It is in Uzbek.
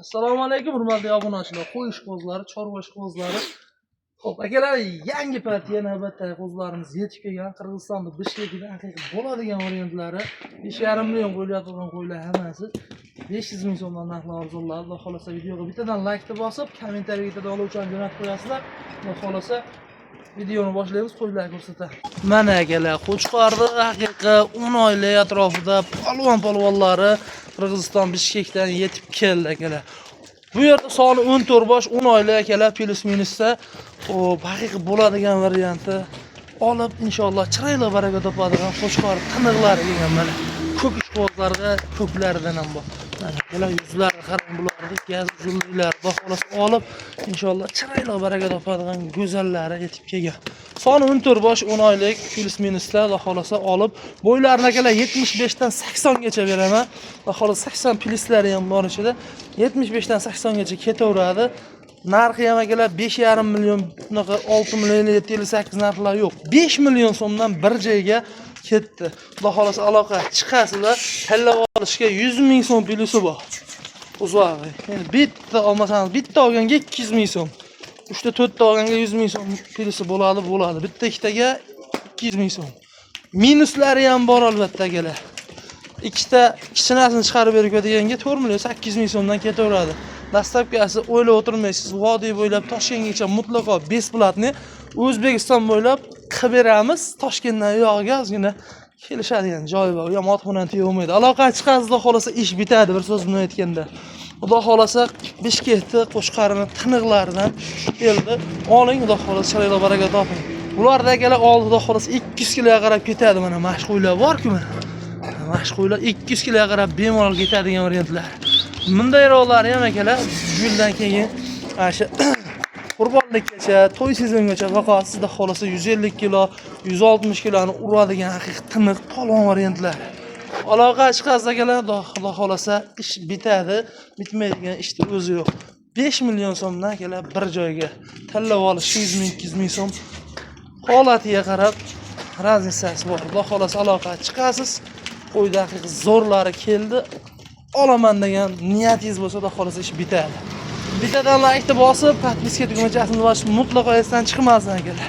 Assalomu alaykum, hurmatli obunachilar, qo'y ishqibozlari, chorva ishqibozlari. Xo'p, akalar, yangi partiya navbatdagi qo'zilarimiz yetib kelgan. Qirg'izistonda Bishkekidan haqiqiy bo'ladigan variantlari 5,5 million qo'yilayotgan qo'ylar hammasi 500 ming so'mdan narxlar arzonladi. Xudo xohlasa, videoga bittadan laykni bosib, kommentariy bittadan oluvchan jo'natib qo'yasizlar. Xudo xohlasa, videoni boshlaymiz, qo'ylar ko'rsatadi. Mana akalar, Qo'chqorni haqiqiy 10 oylik atrofida polvon polvonlari Qirg'iziston Bishkekdan yetib keldi, akalar. Bu yerda soni 14 bosh, 10 oylik, akalar, плюс минус da. Xo'p, haqiqiy bo'ladigan varianti olib, inshaalloh chiroyli baraka topadigan qo'chqor tiniqlari kelgan mana. Ko'k ishqibozlarga ko'klaridan ham bor. Mana bular, yuzlari qarang bularni, gaz uzunliklari, xudo xohlasa olib, inshaalloh chiroyli baraka topadigan go'zallari yetib kelgan. Soni 14 bosh, 10 oylik, плюс минус da, xudo xohlasa olib, bo'ylarini, akalar, 75 dan 80 gacha beraman. Xudo xohlasa 80 плюс lari ham bor ichida. 75 dan 80 gacha ketaveradi. Narxi ham, akalar, 5,5 million, bunaqa 6 million, 758 narxlar yo'q. 5 million so'mdan bir joyga ketdi. Xudo xohlasa aloqa chiqasizlar, tanlab olishga 100 ming so'm плюс i bor. Uzog'i. Endi bitta olmasangiz, bitta olganga 200 ming so'm. 3 ta 4 ta olganga 100 ming so'm плюс i bo'ladi, bo'ladi. Bitta ikkitaga 200 ming so'm. Минус lari ham bor albatta, akalar. Ikkita kichinasini chiqarib berib deganga 4 million 800 ming so'mdan ketaveradi. Доставка si o'ylab o'tirmaysiz. Vodiy bo'ylab Toshkentgacha mutlaqo бесплатный O'zbekiston bo'ylab qilib beramiz. Toshkentdan u yog'iga ozgina kelishadigan joyi bor. U ham otxonani tegolmaydi. Aloqa chiqasiz, xudo xohlasa ish bitadi, bir so'z bilan aytganda. Xudo xohlasa Bishkekni Qo'chqorini tiniqlaridan keldi. Oling, xudo xohlasa chiroyli baraka toping. Bularda, akalar, oldi, xudo xohlasa 200 kiloga qarab ketadi mana mashg'ullar bor-ku mana. Mashg'ullar 200 kiloga qarab bemalol ketadigan variantlar. Bundayroqlari ham, akalar, yildan keyin ana shu qurbonlikkacha, to'y sezongacha faqat sizda xohlasa 150 kilo, 160 kiloni uradigan haqiqiy tiniq polvon variantlar. Aloqa chiqasiz, akalar, xudo xohlasa ish bitadi, bitmaydigan ishni o'zi yo'q. 5 million so'mdan, akalar, bir joyga tanlab olish 100 ming, 200 ming so'm holatiga qarab разница si bor. Xudo xohlasa aloqa chiqasiz. Qo'yda haqiqiy zo'rlari keldi. Olaman degan niyatingiz bo'lsa, xudo xohlasa ish bitadi. Bittadan laykni bosib, подписка tugmachasini bosish mutlaqo esdan chiqmasin, akalar.